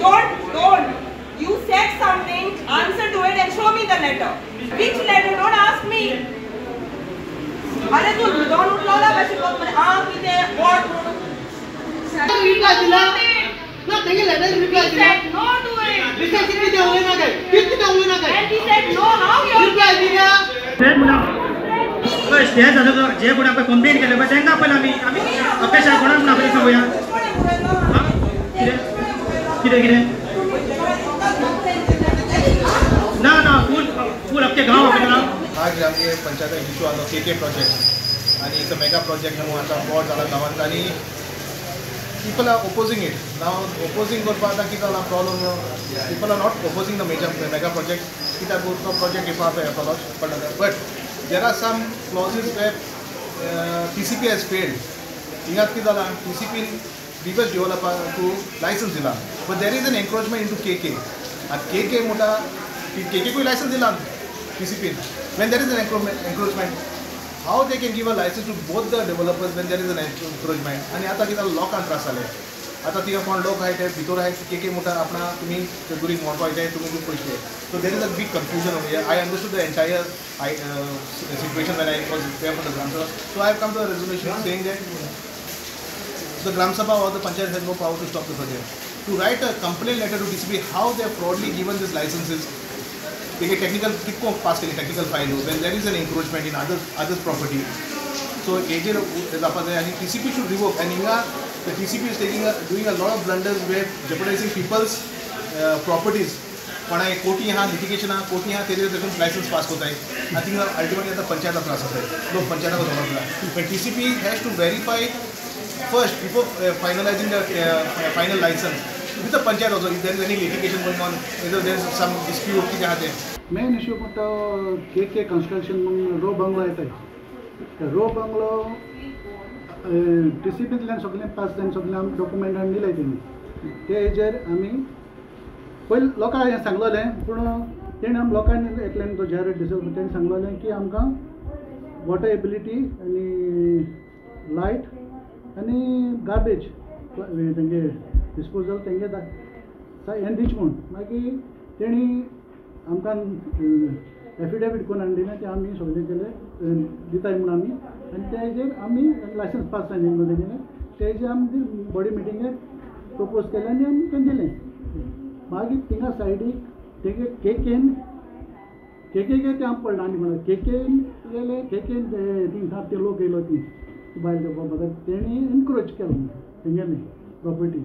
Don't. You said something, answer to it and show me the letter. Which letter? Don't ask me. अरे तू दोन उठला कशी आ कितें what म्हणून रिप्लाय दिला ना तेगे लेटर रिप्लाय दिला. No to it. Reply किती उलयना काय, किती उलयना काय. And he said no, how you reply दिला. बस हे झालं जे कोण आपण कंप्लेन केले पळय तांकां पयलीं आमी आमी अपेक्षा कोणाक म्हणून आपल्या सांगूया. कितें कितें ना ना फूल फूल अख्खे गांव आपल्याला. आज आमगे पंचायत इशू आलो के के प्रोजेक्ट आनी it's a mega project न्हू आतां बोर्ड जाला गांवांत आनी people are opposing it. Now opposing करपा आतां कितें जाला problem, people are not opposing the major mega project कित्याक तो प्रोजेक्ट येवपा येतलो पडटा, but there are some clauses where TCP has failed. हिंगात कितें जाला TCP biggest developer to licence दिला, but there is an encroachment into K K. आतां K K म्हणटा के केकूय लायसन्स दिला TCP. When there is an encroachment, how they can give a license to both the developers when there is an encroachment? आनी आतां कितें जालां लोकांक त्रास जाले. आतां थिंगा कोण लोक आहाय ते भितर आहाय के के म्हणटा आपणा तुमी दुरीग मोडपा जाय तुमी खूब पयशे. So there is a big confusion over here. I understood the entire situation when I was there for the Gram Sabha. So I have come to a resolution saying that the Gram Sabha or the Panchayat has no power to stop the project. To write a complaint letter to TCP how they have fraudly given these licenses. They get technical कितको pass केली technical file when there is an encroachment in others property. So हेजेर जावपा जाय आनी TCP should revoke. आनी हिंगा the TCP is doing a lot of blunders where jeopardizing people's properties. कोणाक कोटी आहा लिटिगेशन आहा कोटी आहा तेजेर देखून लायसन्स पास कोताय आनी थिंगा अल्टिमेटली आतां पंचायताक त्रास जाताय, लोक पंचायताक दवरता. But TCP has to verify first before finalizing the final license with the panchayat also, if there is any litigation going on, whether there is some dispute कितें आहा तें. मेन इश्यू म्हणटा के के कन्स्ट्रक्शन म्हणून रो bungalow येताय. रो bungalow TCPंतल्यान सगळें pass जावन सगळें आमी डॉक्युमेंट हाडून दिले तेणी. ते हेजेर आमी पयलीं लोकांक हें सांगलेलें, पूण तेणी आमी लोकांनी एकल्यान तो जायरात दिसलो तेणी सांगलेलें की आमकां वॉटर एबिलिटी आनी लायट आनी गार्बेज तेंगे डिस्पोजल तेंगे हें दिच म्हूण. मागीर तेणी आमकां एफिडेवीट करून हाडून दिलें, तें आमी सगळें केलें दिताय म्हूण आमी, आनी तेजेर आमी लायसन्स पास जालें न्हू तेगेलें, तेजेर आमी बॉडी मिटिंगेक प्रपोज केलें आनी आमी तें दिलें. मागीर थिंगा सायडीक तेगे केकेन केकेके तें आमी पडलां आनी कोणा केकेन गेले केकेन थिंगा ते लोक येयलो ती बायल म्हाका तेणी एनक्रोच केलो तेंगेलें प्रॉपर्टी.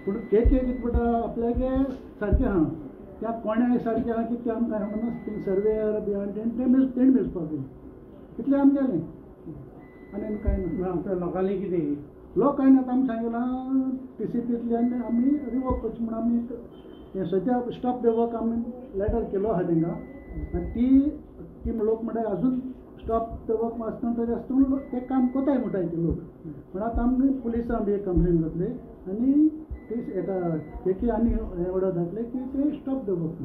पूण के के कितें म्हणटा आपल्यागे सारकें आहा त्या कोण्या सारकें आहा की तें आमकां म्हणून थिंग सर्वेयर बी आहा तेणें तेणें मेजपाक जाय तितलें आमी केलें आनी कांय ना. लोकांनी कितें लोक कांय ना, आतां आमी सांगिलां TCPंतल्यान आमी रिवोक करचें म्हूण आमी हें सद्या स्टॉप the work आमी लेटर केलो आहा तेंकां. आनी ती लोक म्हणटा अजून स्टॉप the work आसतना तरी आसतना तें काम कोताय म्हणटाय ते लोक. पूण आतां आमी पुलिसां बी कंप्लेन जातली आनी ती एका केके आनी ऑर्डर धाडले की ते स्टॉप the work.